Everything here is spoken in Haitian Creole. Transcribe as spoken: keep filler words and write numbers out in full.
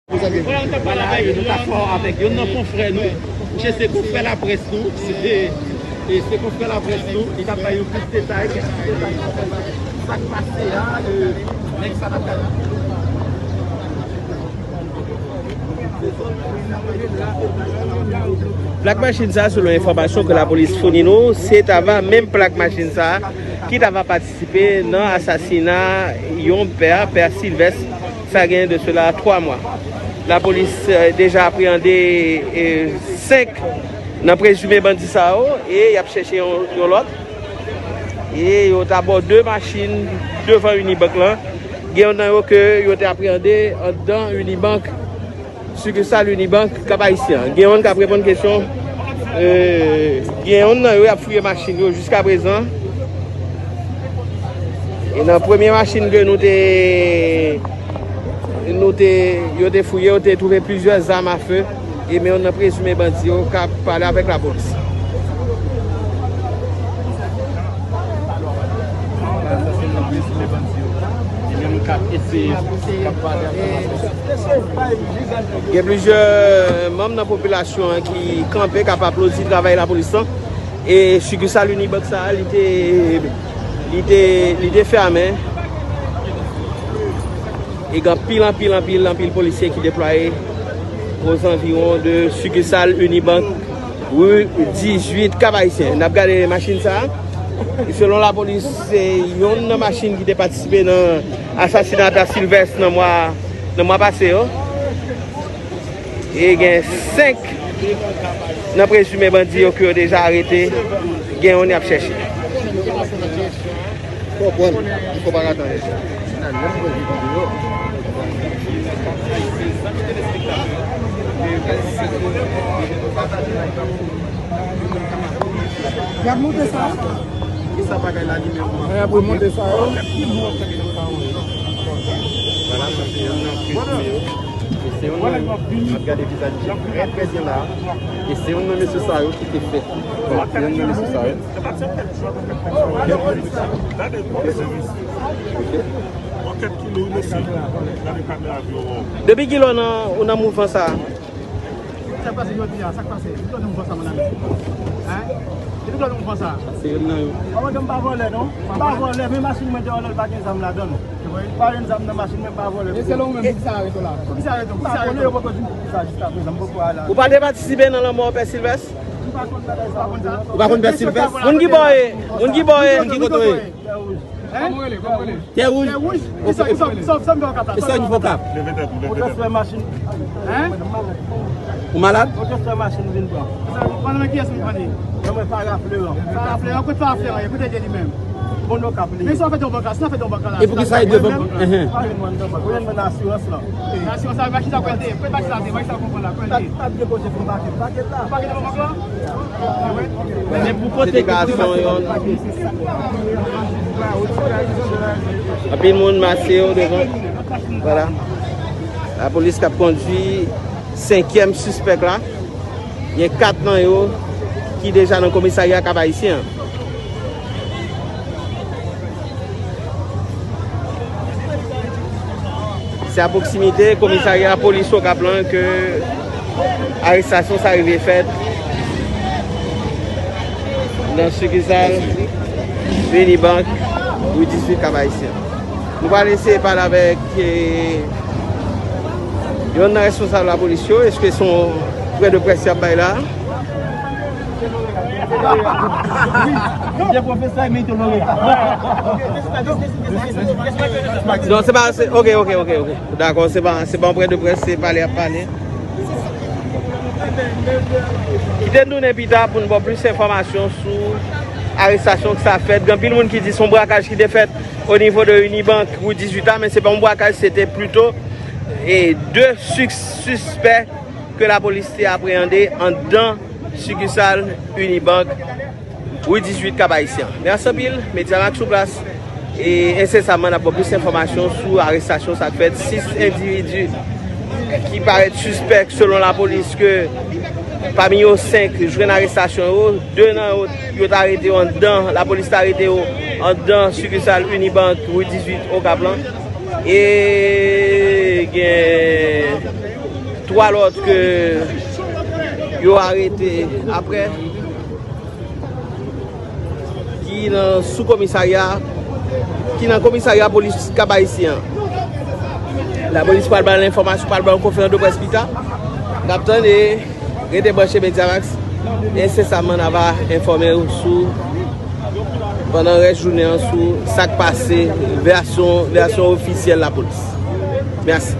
Voilà, e nou t ap fè avèk youn nan konfrè nou. Misye se konfrè laprès nou. Se, e se konfrè laprès nou. Li t ap bay yon plis detay, kèk ti detay. Sa k pase a, e, nèg sa t ap gade. Plak machin sa, selon enfòmasyon ke lapolis founi nou, se t ava menm plak machin sa ki t ava patisipe nan asasina yon pè, pè Silvès, sa gen de sela twa mwa. Lapolis, eh, deja apreyande, eh, senk nan prezime bandi sa yo e y ap chèche yon, yon lòt. E yo t abò de machin devan Unibank lan. Gen youn nan yo ke yo te apreyande anndan Unibank, sikisal Unibank Kap Ayisyen an. Gen youn k ap reponn kesyon, eh, gen youn nan yo y ap fouye machin yo jiskaprezan. E nan premye machin ke nou te, nou te, yo te fouye, yo te twouve plizyè zam afe. E men youn nan prezime bandi yo k ap pale avèk lapolis. Sa se youn nan prezime bandi yo. Li menm k ap eseye, k ap pale avèk lapolis. Gen plizyè manm nan popilasyon an ki kanpe, k ap aplodi travay lapolis lan. E sikisal Unibank sa a, li te, li te, li te fèmen. E gen anpil, anpil, anpil, anpil polisye ki deplwaye ozanviwon de sikisal Unibank, ri dizuit, Kap Ayisyen. N ap gade machin sa a. E selon lapolis, se youn nan machin ki te patisipe nan asasina pè Silvès nan mwa, nan mwa pase yo. E gen senk nan prezime bandi yo ke yo deja arete. Gen youn y ap chèche. Fò pran, fò pa rate anyen. Y ap monte sa. Ki sa bagay la li menm? Y ap remonte sa yo. Vwala, sa se youn nan prezime yo. E se youn nan, n ap gade vizaj li trè, trè byen la. E se youn nan mesye sa yo ki te fè. Bon, se youn nan mesye sa yo. Depi kilè w nan, ou nan mouvman sa a? Sa k pase jodi a? Sa k pase? Depi kilè w nan mouvman sa, mon ami? Hein? Depi kilè w nan mouvman sa? Se youn nan yo. Mwen menm m pa vòlè non. M pa vòlè, men machin mwen deyò la, l pa gen zam ladan l. Pa gen zam nan machin mwen, m pa vòlè. E selon ou menm, poukisa arete w la? Poukisa arete w? Poukisa arete w? Yo poko di m poukisa jiskaprezan, m poko al la. Ou pa te patisipe nan lanmò pè Silvès? M pa konn bagay sa. Ou pa konn pè Silvès? Moun ki bò ye, moun ki bò ye. Moun ki kote w ye? Tè wouj. Tè wouj. Tè wouj. Kisa, kisa, kisa, kisa m fè Okap la? Kisa w fè Okap? Leve tèt ou, leve tèt ou. Yo transfè machin. Hein? Ou malad? Yo transfè machin vin pran. Sa, ou pa nan men kiyès ou vin pran li? Nan men Farah Fleuran. Farah Fleuran, kote Farah Fleuran ye? Kote li menm? Moun Okap li ye. Men sa w fè nan bank la, sa w fè nan bank la. E poukisa li devan? Enhen. Pa vin mwen nan bank. Ou vin mwen nan asirans lan. Nan asirans la, machin sa kwèl te ye. Kote machin sa te ye? Machin sa w pran la, kwèl te ye. Ou pa gen kote pou pake, pake la. Ou pake nan bank la? Se deklarasyon yon. Anpil moun mache yo devan. Vwala. Lapolis k ap kondui senkyèm sispèk la. Gen kat nan yo ki deja nan komisarya Kap Ayisyen an. Se a pwoksimite komisarya polis Okap lan ke arestasyon sa rive fèt nan sikisal Unibank, ri dizuit, Kap Ayisyen. Nou pral eseye pale avèk, eh, youn nan responsab lapolis yo. Èske se yon pwen de près y ap bay la? Wi, se pwofesè, men te loreya. Non, se pa, se, ok, ok, ok, ok. Dakò, se pa, se pa yon pwen de près, se pale y ap pale. Kite n tounen pita pou n ba w plis enfòmasyon sou arestasyon k sa fèt. Gen anpil moun ki di se yon brakaj ki te fèt o nivo de Unibank, ri dizuit la, men se pa yon brakaj, se te plito, e, de sis sispè ke lapolis te apreyande anndan sikisal Unibank, ri dizuit, Kap Ayisyen. Mèsi anpil, Mediamax sou plas. E ensesaman, n ap ba w plis enfòmasyon sou arestasyon sa k fèt. Sis endividi ki parèt sispèk, selon lapolis, ke pami yo, senk jwenn arestasyon yo. De nan yo, yo t arete yo anndan, lapolis t arete yo anndan sikisal Unibank, ri dizuit, Okap lan. E gen Twa lòt ke yo arete apre, ki nan sou komisarya, ki nan komisarya polis Kap Ayisyen an. Lapolis pral ba n enfòmasyon, pral ba n konferans de près pita. N ap tann e rete branche Mediamax. Ensesaman, n a va enfòme w sou, pandan rès jounen an, sou sa k pase, vèsyon, vèsyon ofisyèl lapolis. Mèsi.